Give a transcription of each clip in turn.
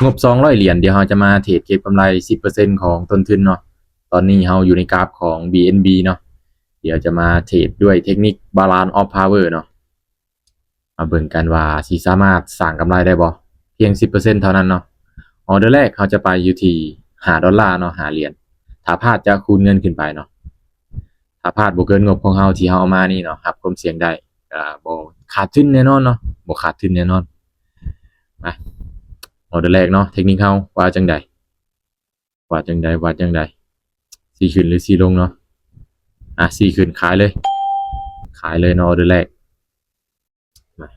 ງົບສອງຮ້ອຍຫຼຽນ ດຽວເຮົາຈະມາເທຣດເກັບກຳໄລສິບເປີເຊັນຂອງຕົ້ນທຶນເນາະ. ຕອນນີ້ເຮົາຢູ່ໃນກຣາຟຂອງ ບີເອັນບີ ເນາະ. ດຽວຈະມາເທຣດດ້ວຍເທັກນິກ Balance of Power ເນາະ. ມາເບິ່ງກັນວ່າຊິສາມາດສ້າງກຳໄລໄດ້ບໍ່? ພຽງສິບເປີເຊັນເທົ່ານັ້ນເນາະ. ອໍເດີແລກເຮົາຈະໄປຢູ່ທີ່ຫ້າດອນລາເນາະ, ຫ້າຫຼຽນ. ຖ້າພາດຈະຄູນເງິນຂຶ້ນໄປເນາະ. ຖ້າພາດບໍ່ເກີນງົບຂອງເຮົາທີ່ເຮົາເອົາມານີ້ເນາະ, ຮັບຄວາມສ່ຽງໄດ້, ກະບໍ່ຂາດທຶນແນ່ນອນເນາະ, ບໍ່ຂາດທຶນແນ່ນອນ. ມາ ອໍເດີແລກເນາະ, ເທັກນິກເຮົາວ່າຈັ່ງໃດ? ວ່າຈັ່ງໃດ? ວ່າຈັ່ງໃດ? ຊິຂຶ້ນຫຼືຊິລົງເນາະ? ອ່ະ ຊິຂຶ້ນ, ຂາຍເລີຍ, ຂາຍເລີຍເນາະ ອໍເດີແລກ. ມາ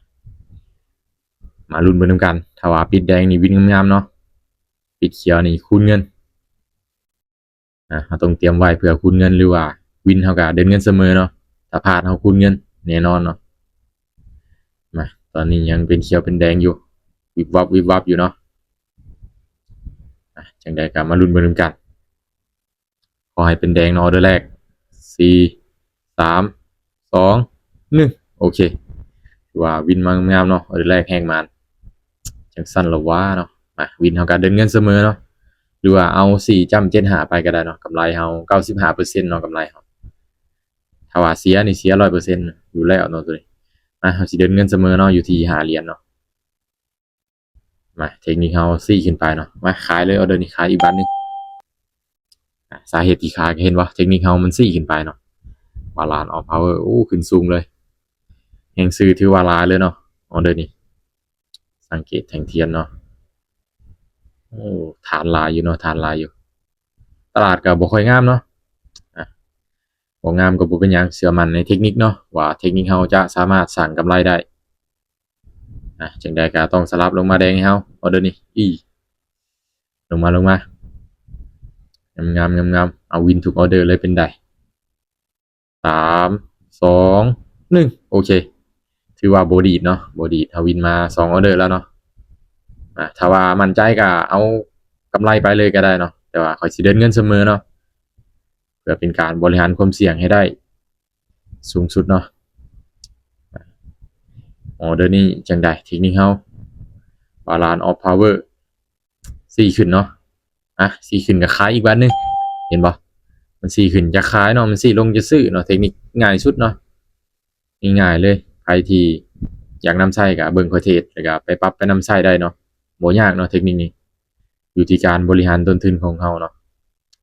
ມາລຸ້ນເບິ່ງນຳກັນ. ຖ້າວ່າປິດແດງນີ້ວິນງາມໆເນາະ, ປິດຂຽວນີ້ຄູນເງິນ. ອ່າ ເຮົາຕ້ອງຕຽມໄວ້ເພື່ອຄູນເງິນ ຫຼືວ່າວິນເຮົາກະເດີນເງິນສະເໝີເນາະ, ຖ້າພາດເຮົາຄູນເງິນແນ່ນອນເນາະ. ມາ ຕອນນີ້ຍັງເປັນຂຽວເປັນແດງຢູ່, ວິບວັບວິບວັບຢູ່ເນາະ. ອ່າ ຈັ່ງໃດກະມາລຸ້ນເບິ່ງນຳກັນ. ຂໍໃຫ້ເປັນແດງເນາະ ອໍເດີແລກ. ສີ່ ສາມ ສອງ ໜຶ່ງ ໂອເຄ. ຖືວ່າວິນມາງາມໆເນາະ, ອໍເດີແລກແຮງມານ. ຈັ່ງຊັ້ນລະຫວາເນາະ. ມາ ວິນເຮົາກະເດີນເງິນສະເໝີເນາະ, ຫຼືວ່າເອົາສີ່ຈ້ຳເຈັດຫ້າໄປກະໄດ້ເນາະ, ກຳໄລເຮົາເກົ້າສິບຫ້າເປີເຊັນເນາະ, ກຳໄລເຮົາ. ຖ້າວ່າເສຍນີ້ເສຍຮ້ອຍເປີເຊັນຢູ່ແລ້ວເນາະໂຕນີ້. ມາ ເຮົາຊິເດີນເງິນສະເໝີເນາະ, ຢູ່ທີ່ຫ້າຫຼຽນເນາະ. ມາ ເທັກນິກເຮົາຊີ້ຂຶ້ນໄປເນາະ. ມາ ຂາຍເລີຍ ອໍເດີນີ້, ຂາຍອີກບາດໜຶ່ງ. ອ່າ ສາເຫດທີ່ຂາຍກະເຫັນບໍ່? ເທັກນິກເຮົາມັນຊີ້ຂຶ້ນໄປເນາະ, Balance of Power ໂອ້ ຂຶ້ນສູງເລີຍ. ແຮງຊື້ຖືວ່າຫຼາຍເລີຍເນາະ ອໍເດີນີ້. ສັງເກດແທ່ງທຽນເນາະ, ໂອ້ ຖານຫຼາຍຢູ່ເນາະ, ຖານຫຼາຍຢູ່. ຕະຫຼາດກະບໍ່ຄ່ອຍງາມເນາະ. ອ່າ ບໍ່ງາມກະບໍ່ເປັນຫຍັງ, ເຊື່ອໝັ້ນໃນເທັກນິກເນາະ, ວ່າເທັກນິກເຮົາຈະສາມາດສ້າງກຳໄລໄດ້. ອ່ະ ຈັ່ງໃດກະຕ້ອງສະຫຼັບລົງມາແດງໃຫ້ເຮົາ ອໍເດີນີ້. ອີ່ ລົງມາ ລົງມາ ງາມໆ ງາມໆ. ເອົາ ວິນທຸກອໍເດີເລີຍ ເປັນໃດ? ສາມ ສອງ ໜຶ່ງ ໂອເຄ. ຖືວ່າບໍ່ດີດເນາະ, ບໍ່ດີດ. ເຮົາວິນມາສອງອໍເດີແລ້ວເນາະ. ອ່ະ ຖ້າວ່າໝັ້ນໃຈກະເອົາກຳໄລໄປເລີຍກະໄດ້ເນາະ, ແຕ່ວ່າຂ້ອຍຊິເດີນເງິນສະເໝີເນາະ ເພື່ອເປັນການບໍລິຫານຄວາມສ່ຽງໃຫ້ໄດ້ ສູງສຸດເນາະ. ອໍເດີນີ້ຈັ່ງໃດ? ເທັກນິກເຮົາ Balance of Power ຊີ້ຂຶ້ນເນາະ. ອ່ະ ຊີ້ຂຶ້ນກະຂາຍອີກບາດໜຶ່ງ, ເຫັນບໍ່? ມັນຊີ້ຂຶ້ນຈະຂາຍເນາະ, ມັນຊີ້ລົງຈະຊື້ເນາະ. ເທັກນິກງ່າຍສຸດເນາະ, ງ່າຍໆເລີຍ. ໃຜທີ່ຢາກນຳໃຊ້ກະເບິ່ງຂ້ອຍເທດ ແລ້ວກະໄປປັບໄປນຳໃຊ້ໄດ້ເນາະ, ບໍ່ຍາກເນາະ ເທັກນິກນີ້. ຢູ່ທີ່ການບໍລິຫານຕົ້ນທຶນຂອງເຮົາເນາະ.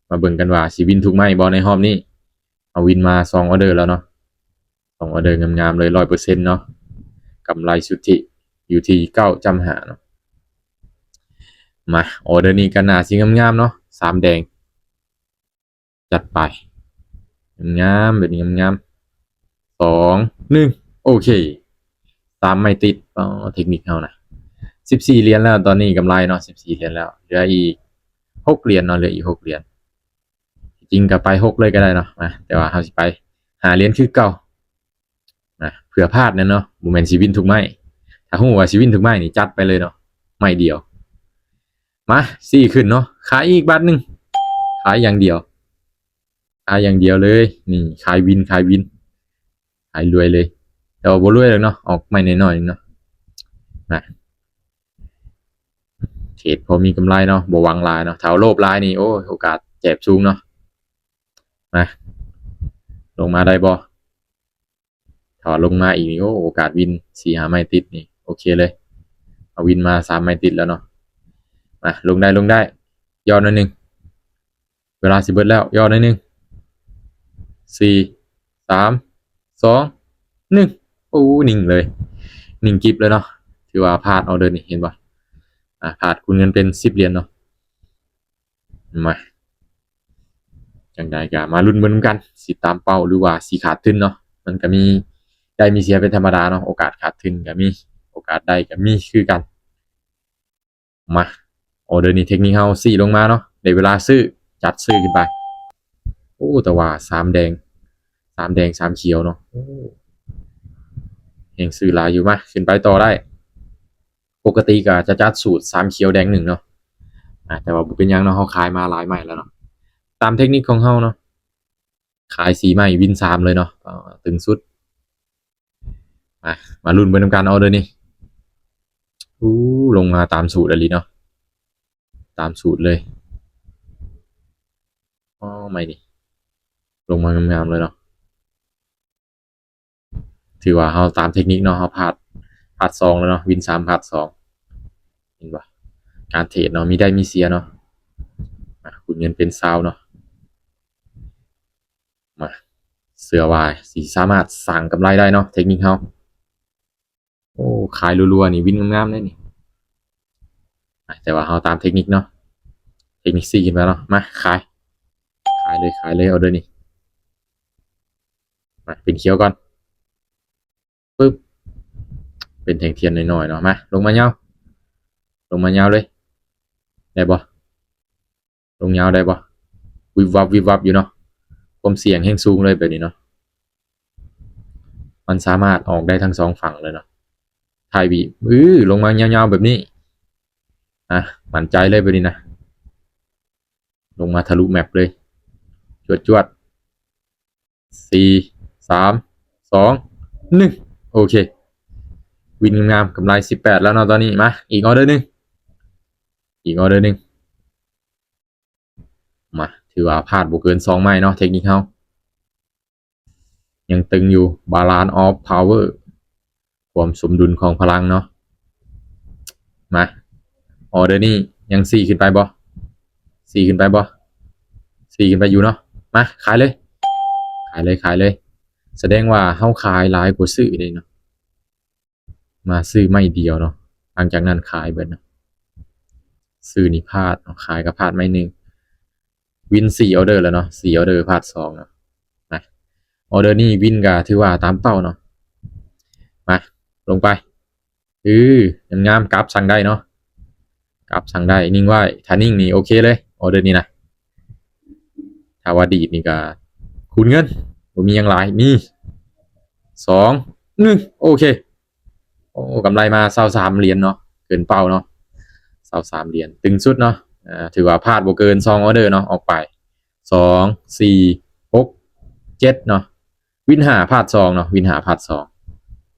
ມາເບິ່ງກັນວ່າຊິວິນທຸກໄມ້ບໍ່ໃນຮອບນີ້. ເຮົາວິນມາສອງອໍເດີແລ້ວເນາະ, ສອງອໍເດີງາມໆເລີຍ ຮ້ອຍເປີເຊັນເນາະ, ກຳໄລສຸດທິຢູ່ທີ່ເກົ້າຈ້ຳຫ້າເນາະ. ມາ ອໍເດີນີ້ກະໜ້າຊິງາມໆເນາະ, ສາມແດງ ຈັດໄປ ງາມໆ ແບບນີ້ງາມໆ. ສອງ ໜຶ່ງ ໂອເຄ ສາມໄມ້ຕິດ. ອໍ ເທັກນິກເຮົານະ ສິບສີ່ຫຼຽນແລ້ວຕອນນີ້, ກຳໄລເນາະ ສິບສີ່ຫຼຽນແລ້ວ, ເຫຼືອອີກຫົກຫຼຽນເນາະ, ເຫຼືອອີກຫົກຫຼຽນ. ທີ່ຈິງກະໄປຫົກເລີຍກະໄດ້ເນາະ ນະ, ແຕ່ວ່າເຮົາຊິໄປຫ້າຫຼຽນຄືເກົ່ານະ, ເຜື່ອພາດແນ່ເນາະ, ບໍ່ແມ່ນຊິວິນທຸກໄມ້. ຖ້າຮູ້ວ່າຊິວິນທຸກໄມ້ນີ້ ຈັດໄປເລີຍເນາະ, ໄມ້ດຽວ. ມາ ຊີ້ຂຶ້ນເນາະ, ຂາຍອີກບາດໜຶ່ງ, ຂາຍຢ່າງດຽວ, ຂາຍຢ່າງດຽວເລີຍ. ນີ້ ຂາຍວິນ ຂາຍວິນ ຂາຍລວຍເລີຍ, ແຕ່ວ່າບໍ່ລວຍດອກເນາະ, ອອກໄມ້ນ້ອຍໆເນາະ. ນະ ເທຣດພໍມີກຳໄລເນາະ, ບໍ່ຫວັງຫຼາຍເນາະ. ຖ້າເຮົາໂລບຫຼາຍນີ້ ໂອ້ຍ ໂອກາດແຈບສູງເນາະ. ມາ ລົງມາໄດ້ບໍ່? ຖ້າວ່າລົງມາອີກນີ້ ໂອ້ ໂອກາດວິນສີ່ຫ້າໄມ້ຕິດນີ້ ໂອເຄເລີຍ. ເຮົາວິນມາສາມໄມ້ຕິດແລ້ວເນາະ. ມາ ລົງໄດ້ ລົງໄດ້, ຍໍໜ້ອຍໜຶ່ງ. ເວລາຊິເບິດແລ້ວ, ຍໍໜ້ອຍໜຶ່ງ. ສີ່ ສາມ ສອງ ໜຶ່ງ. ໂອ້ ນິ່ງເລີຍ, ນິ່ງກິບເລີຍເນາະ. ຖືວ່າພາດອໍເດີນີ້, ເຫັນບໍ່? ອ່າ ພາດຄູນເງິນເປັນສິບຫຼຽນເນາະ. ມາ ຈັ່ງໃດກະມາລຸ້ນເບິ່ງນຳກັນ, ຊິຕາມເປົ້າ ຫຼືວ່າຊິຂາດທຶນເນາະ. ມັນກະມີໄດ້ມີເສຍເປັນທຳມະດາເນາະ, ໂອກາດຂາດທຶນກະມີ, ໂອກາດໄດ້ກະມີຄືກັນ. ມາ ອໍເດີນີ້ເທັກນິກເຮົາຊີ້ລົງມາເນາະ, ໄດ້ເວລາຊື້, ຈັດຊື້ຂຶ້ນໄປ. ໂອ້ ແຕ່ວ່າສາມແດງ ສາມແດງ ສາມຂຽວເນາະ. ໂອ້ ແຮງຊື້ຫຼາຍຢູ່. ມາ ຂຶ້ນໄປຕໍ່ໄດ້. ປົກກະຕິກະຈະຈັດສູດສາມຂຽວແດງໜຶ່ງເນາະ, ອ່າ ແຕ່ວ່າບໍ່ເປັນຫຍັງເນາະ, ເຮົາຂາຍມາຫຼາຍໄມ້ແລ້ວເນາະ. ຕາມເທັກນິກຂອງເຮົາເນາະ, ຂາຍສີ່ໄມ້ ວິນສາມເລີຍເນາະ, ຕຶງສຸດ. ມາ ມາລຸ້ນເບິ່ງນຳກັນ ອໍເດີນີ້. ອູ້ ລົງມາຕາມສູດອີ່ຫຼີເນາະ. ຕາມສູດເລີຍ. ອໍ ໄມ້ນີ້ລົງມາງາມໆເລີຍເນາະ. ຖືວ່າເຮົາຕາມເທັກນິກເນາະ, ເຮົາພາດ ພາດສອງແລ້ວເນາະ, ວິນສາມ ພາດສອງ. ເຫັນບໍ່? ການເທຣດເນາະ ມີໄດ້ມີເສຍເນາະ. ອາ ຄູນເງິນເປັນຊາວເນາະ. ມາ ເຊື່ອວ່າຊິສາມາດສ້າງກຳໄລໄດ້ເນາະ ເທັກນິກເຮົາ. ໂອ້ ຂາຍລັວໆນີ້ ວິນງາມໆເດ້ນີ້. ອາ ແຕ່ວ່າເຮົາຕາມເທັກນິກເນາະ, ເທັກນິກຊີ້ຂຶ້ນໄປເນາະ. ມາ ຂາຍ ຂາຍເລີຍ ຂາຍເລີຍ ອໍເດີນີ້. ມາ ເປັນຂຽວກ່ອນ. ປຶບ ເປັນແທ່ງທຽນນ້ອຍໆເນາະ. ມາ ລົງມາຍາວ ລົງມາຍາວເລີຍ. ໄດ້ບໍ່? ລົງຍາວໄດ້ບໍ່? ວິບວັບວິບວັບຢູ່ເນາະ. ຄວາມສ່ຽງແຮງສູງເລີຍແບບນີ້ເນາະ. ມັນສາມາດອອກໄດ້ທັງສອງຝັ່ງເລີຍເນາະ. ທ້າຍຫວີບ ເອີ ລົງມາຍາວໆແບບນີ້. ອາ ໝັ້ນໃຈເລີຍແບບນີ້ນະ. ລົງມາທະລຸແມັບເລີຍ. ຈວດໆ. ສີ່ ສາມ ສອງ ໜຶ່ງ. ໂອເຄ ວິນງາມໆ ກຳໄລສິບແປດແລ້ວເນາະຕອນນີ້. ມາ ອີກອໍເດີໜຶ່ງ ອີກອໍເດີໜຶ່ງ. ມາ ຖືວ່າພາດບໍ່ເກີນສອງໄມ້ເນາະ ເທັກນິກເຮົາ. ຍັງຕຶງຢູ່ Balance of Power ຄວາມສົມດຸນຂອງພະລັງເນາະ. ມາ ອໍເດີນີ້ຍັງຊີ້ຂຶ້ນໄປບໍ່? ຊີ້ຂຶ້ນໄປບໍ່? ຊີ້ຂຶ້ນໄປຢູ່ເນາະ. ມາ ຂາຍເລີຍ ຂາຍເລີຍ ຂາຍເລີຍ. ສະແດງວ່າເຮົາຂາຍຫຼາຍກວ່າຊື້ເດ້ເນາະ. ມາຊື້ໄມ້ດຽວເນາະ, ຫຼັງຈາກນັ້ນຂາຍເບິດເນາະ. ຊື້ນີ້ພາດເນາະ, ຂາຍກໍພາດໄມ້ໜຶ່ງ. ວິນສີ່ອໍເດີແລ້ວເນາະ, ສີ່ອໍເດີພາດສອງເນາະ. ນະ ອໍເດີນີ້ວິນກໍຖືວ່າຕາມເປົ້າເນາະ. ມາ ລົງໄປ. ເອີ ງາມໆ ກັບສັ່ງໄດ້ເນາະ, ກັບສັ່ງໄດ້. ນິ່ງໄວ້, ຖ້ານິ່ງນີ້ໂອເຄເລີຍ ອໍເດີນີ້ນະ. ຖ້າວ່າດີດນີ້ກໍຄູນເງິນ, ບໍ່ມີຫຍັງຫຼາຍ. ມີ ສອງ ໜຶ່ງ. ໂອເຄ. ໂອ້ ກຳໄລມາຊາວສາມຫຼຽນເນາະ, ເກີນເປົ້າເນາະ, ຊາວສາມຫຼຽນ. ຕຶງສຸດເນາະ, ອາ ຖືວ່າພາດບໍ່ເກີນສອງອໍເດີເນາະ, ອອກໄປ ສອງ ສີ່ ຫົກ ເຈັດເນາະ. ວິນຫ້າພາດສອງເນາະ, ວິນຫ້າພາດສອງ.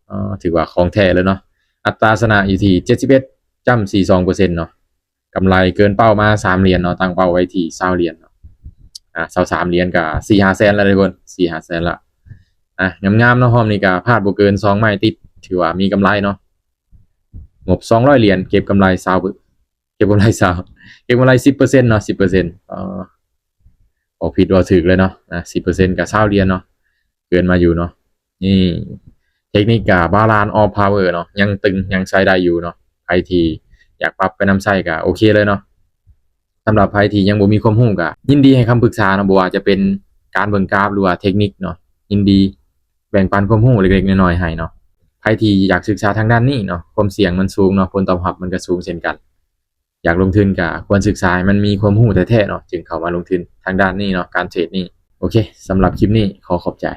ເອີ ຖືວ່າຂອງແທ້ເລີຍເນາະ. ອັດຕາຊະນະຢູ່ທີ່ເຈັດສິບເອັດຈຸດສີ່ສອງເປີເຊັນເນາະ. ກຳໄລເກີນເປົ້າມາສາມຫຼຽນເນາະ, ຕັ້ງເປົ້າໄວ້ທີ່ຊາວຫຼຽນເນາະ. ອາ ຊາວສາມຫຼຽນກໍສີ່ຫ້າແສນລະທຸກຄົນ, ສີ່ຫ້າແສນລະ. ອາ ງາມໆເນາະ, ຮອບນີ້ກໍພາດບໍ່ເກີນສອງໄມ້ຕິດ, ຖືວ່າມີກຳໄລເນາະ. ງົບສອງຮ້ອຍຫຼຽນ ເກັບກຳໄລຊາວ ເກັບກຳໄລຊາວ ເກັບກຳໄລສິບເປີເຊັນເນາະ, ສິບເປີເຊັນ. ເອີ ບໍ່ຜິດບໍ່ຖືກເລີຍເນາະ, ອາ ສິບເປີເຊັນກໍຊາວຫຼຽນເນາະ, ເກີນມາຢູ່ເນາະ. ນີ້ເທັກນິກກະ Balance of Power ເນາະ, ຍັງຕຶງ ຍັງໃຊ້ໄດ້ຢູ່ເນາະ. ໃຜທີ່ຢາກປັບໄປນຳໃຊ້ກະໂອເຄເລີຍເນາະ. ສຳລັບໃຜທີ່ຍັງບໍ່ມີຄວາມຮູ້ກະຍິນດີໃຫ້ຄຳປຶກສາເນາະ, ບໍ່ວ່າຈະເປັນການເບິ່ງກາຟ ຫຼືວ່າເທັກນິກເນາະ, ຍິນດີແບ່ງປັນຄວາມຮູ້ເລັກໆນ້ອຍໆໃຫ້ເນາະ. ໃຜທີ່ຢາກສຶກສາທາງດ້ານນີ້ເນາະ, ຄວາມສ່ຽງມັນສູງເນາະ, ຜົນຕອບຮັບມັນກະສູງເຊັ່ນກັນ. ຢາກລົງທຶນກະຄວນສຶກສາໃຫ້ມັນມີຄວາມຮູ້ແທ້ໆເນາະ, ຈຶ່ງເຂົ້າມາລົງທຶນທາງດ້ານນີ້ເນາະ, ການເທຣດນີ້. ໂອເຄ, ສຳລັບຄລິບນີ້ຂໍຂອບໃຈ.